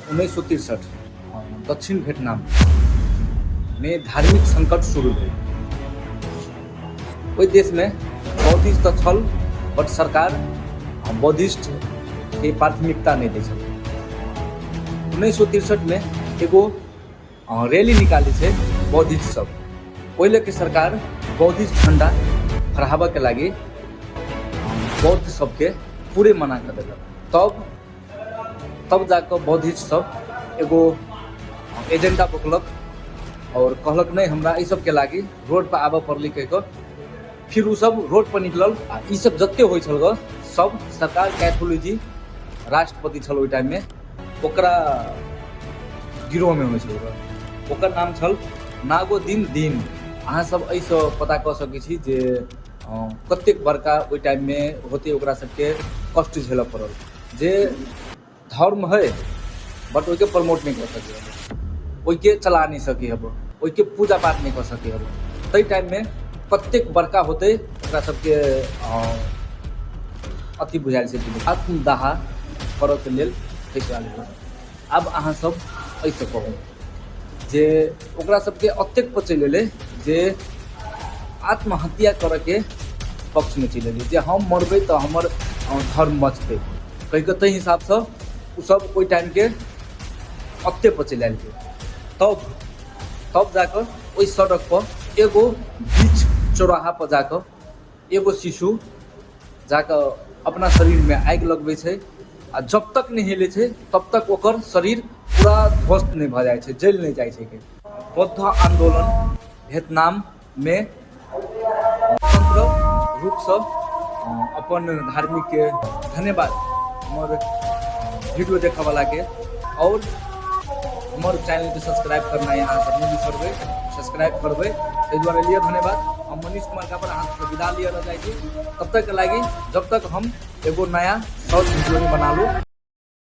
1963 दक्षिण वियतनाम मे धार्मिक संकट शुरू भेल। ओहि देशमे बौद्धिस्ट तऽ छल, बट सरकार बौद्धिस्ट के प्राथमिकता नहि दै छल। 1963मे एगो रैली निकालै छै बौद्धिस्ट सब, ओहि लऽ के सरकार बौद्धिस्ट झंडा फहराबऽके लागि बौद्ध सबके पूरे मना कऽ देलक। तब तब जाकऽ बौद्धिस्ट सब एगो एजेंडा बोकलक और कहलक नहि, हमरा एहि सबके लागि रोड पर आबऽ पड़लै कहि कऽ। फिर ओ सब रोड पर निकलल आ ई सब जते होइ छल गऽ सब सरकार कैथोलॉजी राष्ट्रपति छल ओहि टाइममे, ओकरा गिरोहमे होइ छल गऽ। ओकर नाम छल नागोदीन दीन। अहाँ सब एहिसँ पता कऽ सकै छी जे कतेक बड़का ओहि टाइममे होतै ओकरा सबके कष्ट झेलऽ पड़ल, जे धर्म है बट ओहिके प्रमोट नहि कऽ सकै हब, ओहिके चला नहि सकै हब, ओहिके पूजा पाठ नहि कऽ सकै हब। ताहि टाइममे कतेक बड़का होतै ओकरा सबके अथी बुझायल छै आत्मदाह करऽके लेल फैसला लेलक। आब अहाँ सब एहिसँ कहू जे ओकरा सबके एतेक पचैल एलै जे आत्महत्या करऽके पक्षमे चलि एलै, जे हम मरबै तऽ हमर धर्म बचतै कहिके। ताहि हिसाबसँ ओसब ओहि टाइमके एतेक पचैल आयल छै। तब तब जाकऽ ओहि सड़कपर एगो बीच चौराहापर जाकऽ एगो शिशु जाकऽ अपना शरीरमे आगि लगबै छै आ जब तक नहि हिलै छै तब तक ओकर शरीर पूरा ध्वस्त नहि भऽ जाइ छै, जलि नहि जाइ छै। बौद्ध आन्दोलन वियतनाममे स्वतंत्र रूपसँ अपन धार्मिक। धन्यवाद हमर वीडियो देखऽवलाके, आओर हमर चैनलके सब्सक्राइब करनाइ अहाँ सब नहि बिसरबै, सब्सक्राइब करबै, ताहि दुआरे लिए धन्यवाद। हम मनीष कुमार कापर अहाँ सबके विदा लिअ जाइ छी तब तकके लागि, जब तक हम एगो नया शॉर्ट वीडियो नहि बना लू।